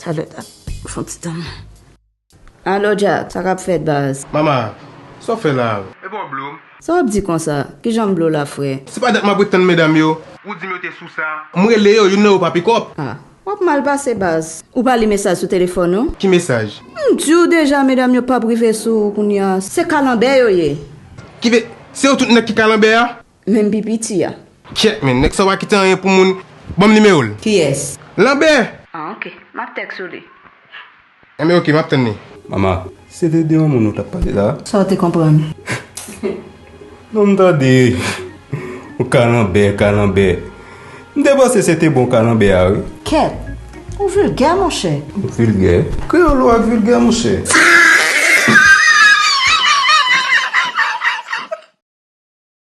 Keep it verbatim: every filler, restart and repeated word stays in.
Talè, talè. Fon ti tan. Alo, Jack, sa k ap fèt, baz? Mama, sa w fè la? E bon, Blue. Sa w ap di konsa? Kijan m Blue la, frè? Se pa dat m ap ret tann medam yo. Ou di m yo te sou sa. M rele yo, youn nan yo pa pikòp. Ah, w ap mal pase, baz. Ou pa li mesaj sou telefòn ou? Ki mesaj? M di w deja, medam yo p ap rive sou ou kounye a. Se kalanbè yo ye. Ki ve, se yo tout nèg ki kalanbè a? Menm pi piti a. Kyèt, men, nèg sa w pa kite anyen pou moun. Ban m nimewo l. Kiyès? Lanbè! Ah, ok. M ap tèks ou li. Enben, ok, m ap tann li. Mama, se te de yon moun ou t ap pale la? Sa w te konprann? Non, m tande. Ou kalanbè, kalanbè. M te panse se te bon kalanbè a, wi. Kèt! Ou vilgè, monchè. Vilgè? Kreyòl ou a vilgè, monchè.